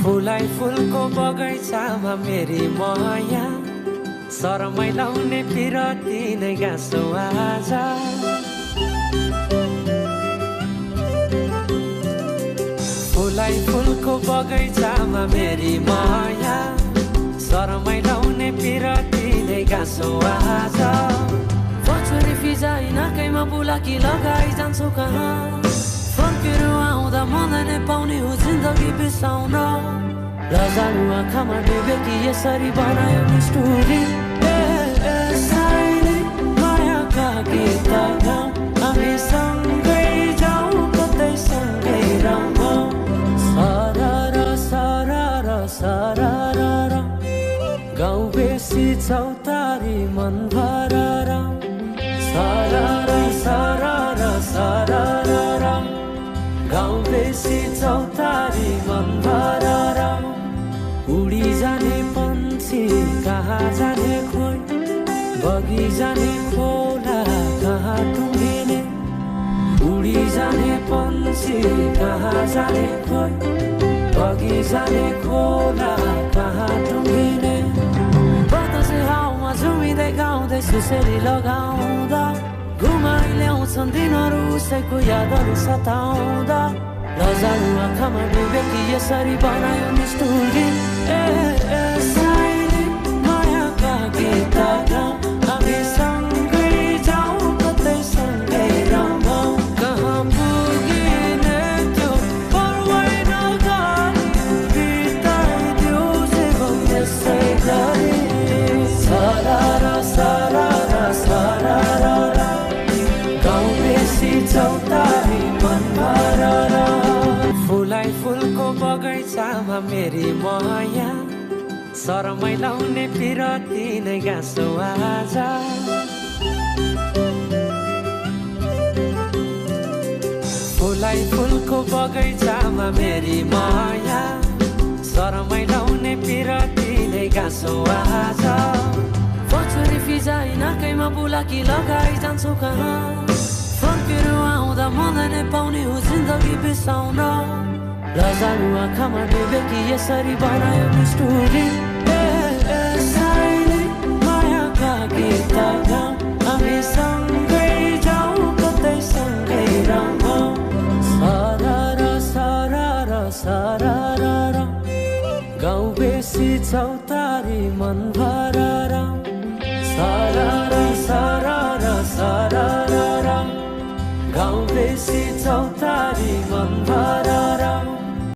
फुलाई फुलको बगैँचामा मेरी माया शरमै लाउने पिरती नै गाँसो आज फुलाई फुलको बगैँचामा मेरी माया शरमै लाउने पिरती नै गाँसो आज छोरी फिजाइ नाकैमा बुलाकी लगाइ जान्छु कहाँ फर्केर आउँदा मलाई नै पाउने हो जिन्दगी बिसाउन रजालु आँखामा डुबेकी यसरी बनायो निष्ठुरी साइली मायाका गीत गाउँ हामी सँगै जाउँ कतै सँगै रमाउँ सरर सरर सरर गाउँ बेसी चौतारी मन भरर सरर सरर सरर गाउँ बेसी चौतारी मन भरर उडी जाने पन्छी कहाँ जाने खोइ बगी जाने खोला कहाँ टुङ्गिने उडी जाने पन्छी कहाँ जाने खोइ बगी जाने खोला कहाँ टुङ्गिने बतासे हाउमा झुमिँदै गाउँदै सुसेली लगाउँदा घुमाइ ल्याउँछन् दिनहरू उसैको यादहरू सताउँदा रजालु आँखामा डुबेकी यसरी बनायो निष्ठुरी साइली मायाका गीत गाउँ हामी सँगै जाउँ कतै सँगै रमाउँ कहाँ पुगिने त्यो पर्वै नगरी बिताइदियो जीवन यसै गरी सरर सरर सरर गाउँ बेसी चौतारी मन भरर फुलाई फुलको बगैँचामा मेरी माया शरमै लाउने पिरती नै गाँसो आज फुलाई फुलको बगैँचामा मेरी माया शरमै लाउने पिरती नै गाँसो आज छोरी फिजाइ नाकैमा बुलाकी लगाइ जान्छु कहाँ फर्केर आउँदा मलाई नै पाउने हो जिन्दगी बिसाउन रजालु आँखामा डुबेकी यसरी बनायो निष्ठुरी साइली मायाका गीत गाउँ हामी सँगै जाउँ कतै सँगै रमाउँ सरर सरर सरर गाउँ बेसी चौतारी मन भरर सरर सरर सरर गाउँ बेसी चौतारी